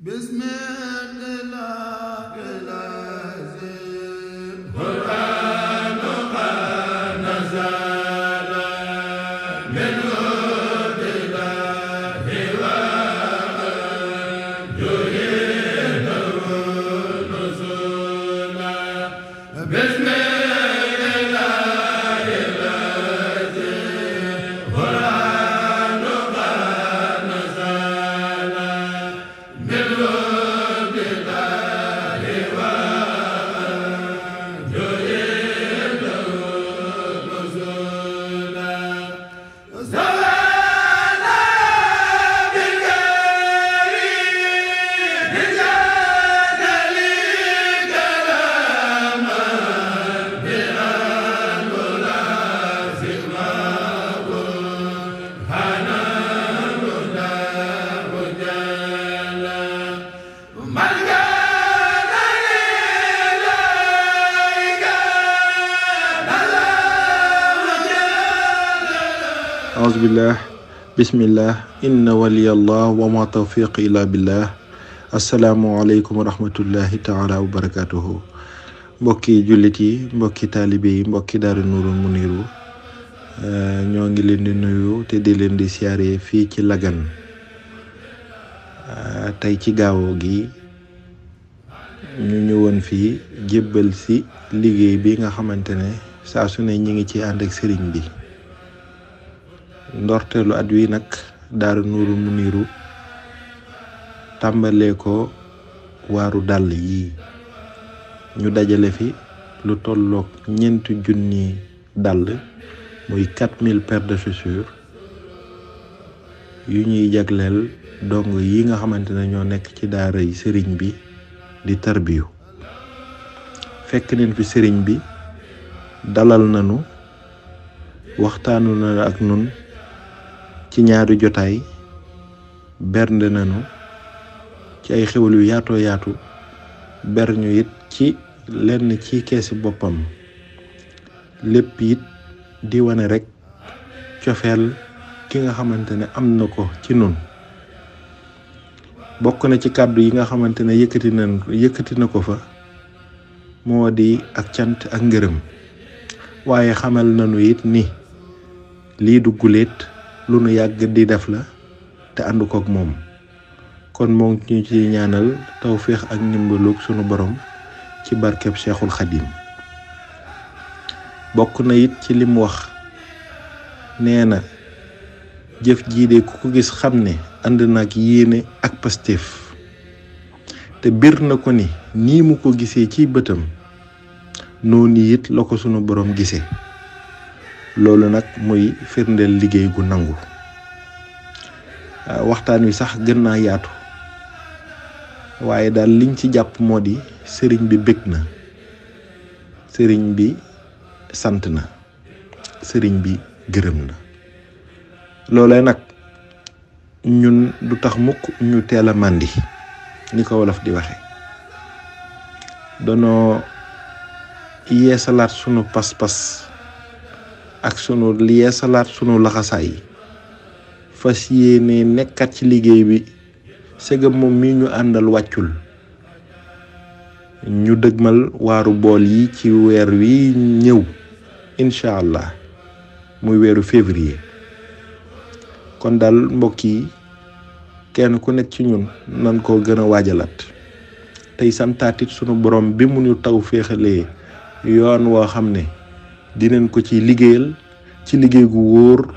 بسم الله العظيم قرآن قد نزل من عند الله ويريد النزول بسم الله العظيم قرآن قد نزل من عند الله ويريد النزول زوانا بالكريم بجلال كرما بأن لازم هنا الله جل من كان إليك أعوذ بالله بسم الله إن ولي الله وما توفيق إلا بالله السلام عليكم ورحمة الله تعالى وبركاته mbokki jullit yi mbokki taalibe yi mbokki Daara Nuurul Muniiru ñoo ngi leen di nuyu te di leen di siyaare fii ci Lagan tey ci gaawo gi ñu ñëwoon fii jébbal si liggéey bi nga xamante ne saa su ne ñi ngi ci ànd ak sëriñ bi ndorteelu at wi nag Daara Nuurul Muniiru tàmbalee ko waaru dàll yi ñu dajale fi lu tolloog 4,000 dàll muy 4000 paires de chaussures yu ñuy jagleel dong yi nga xamante ne ñoo nekk ci daara yi sëriñ bi di tarbiyu fekk nañ fi sëriñ bi dalal nanu waxtaanu na ak nun ci ñaari jotaay bernde nanu ci ay xewal yu yaatoo yaatu berñu it ci lenn ci keesi boppam lépp it di wane rek cofeel ki nga xamante ne am na ko ci nun bokk na ci kàddu yi nga xamante ne yëkkati na ko fa moo di ak cant ak ngërëm waaye xamal nanu it ni lii du guléet lu nu yàgg di def la te ànd kook moom kon moo ngi ñu ci ñaanal tawféex ak ndimbalug sunu borom ci barkeb Cheikhul Khadim bokk na it ci lim wax nee na jëf jii de ku ko gis xam ne ànd nag yéene ak Pastef te bir na ko ni nii mu ko gisee ci bëtam noonu it la ko sunu borom gisee loolu nag muy firndeel liggéey gu nangu waxtaan wi sax gën naa yaatu waaye daal liñ ci jàpp moo di sëriñ bi bég na sëriñ bi sant na sëriñ bi gërëm na loolee nag ñun du tax mukk ñu teel a màndi ni ko wolof di waxe danoo yeesalaat sunu pas-pas ak sunu yeesalaat sunu laxasaay fas yéene nekkat ci liggéey bi segam moom mi ñu àndal wàccul ñu dëgmal waaru bool yi ci weer wi ñëw incha allah muy weeru février kon daal mbokk yi kenn ku nekk ci ñun nan ko gën a waajalaat tey santaatit sunu borom bi mu ñu taw féexalee yoon woo xam ne dinañ ko ci liggéeyal ci liggéey gu wóor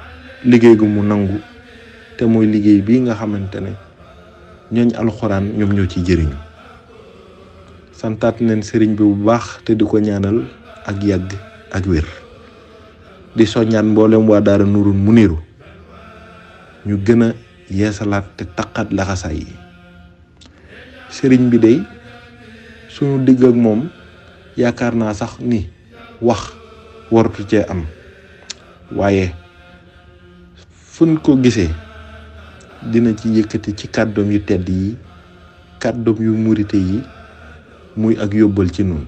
liggéey gu mu nangu te mooy liggéey bii nga xamante ne ñooñ alxuraan ñoom ñoo ci jëriñu santaat nañ sëriñ bi bu baax te di ko ñaanal ak yàgg ak wér di soññaat mboolem waa Daara Nuurul Muniiru ñu gën a yeesalaat te taqaat laxasaay yi sëriñ bi day sunu digg ak moom yaakaar naa sax ni wax waratu cee am waaye fuñ ko gisee dina ci yëkkati ci kàddoom yu tedd yi kàddoom yu murite yi muy ak yóbbal ci nun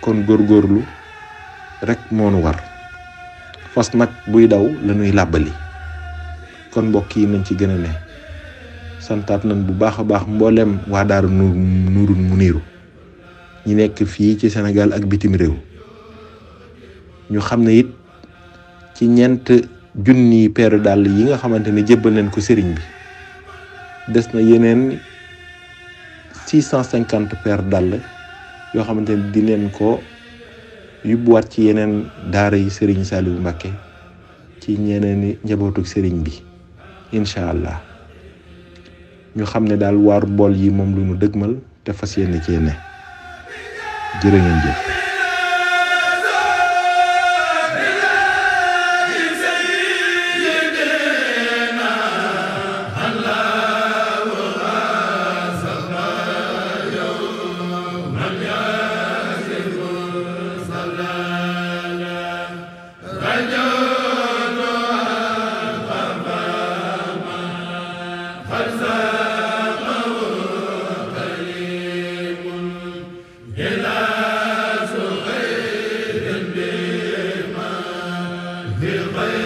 kon góorgóorlu rek moonu war fas nag buy daw lañuy làbbali kon mbokk yi nañ ci gën a ne santaat nañ bu baax a baax mboolem waa Daara Nuurul Muniiru ñi nekk fii ci Sénégal ak bitim réew ñu xam ne it ci 4,000 paire dàll yi nga xamante ne jébbal nañ ko sëriñ bi des na yeneen 650 paire dàll yoo xamante ne di leen ko yóbbuwaat ci yeneen daara yi sëriñ Saliou Mbacké ci ñeneen njabootuk sëriñ bi incha allah ñu xam ne daal waaru bool yi moom lu ñu dëgmal te fas yéene cee ne jërë ngeen jëf. بالخير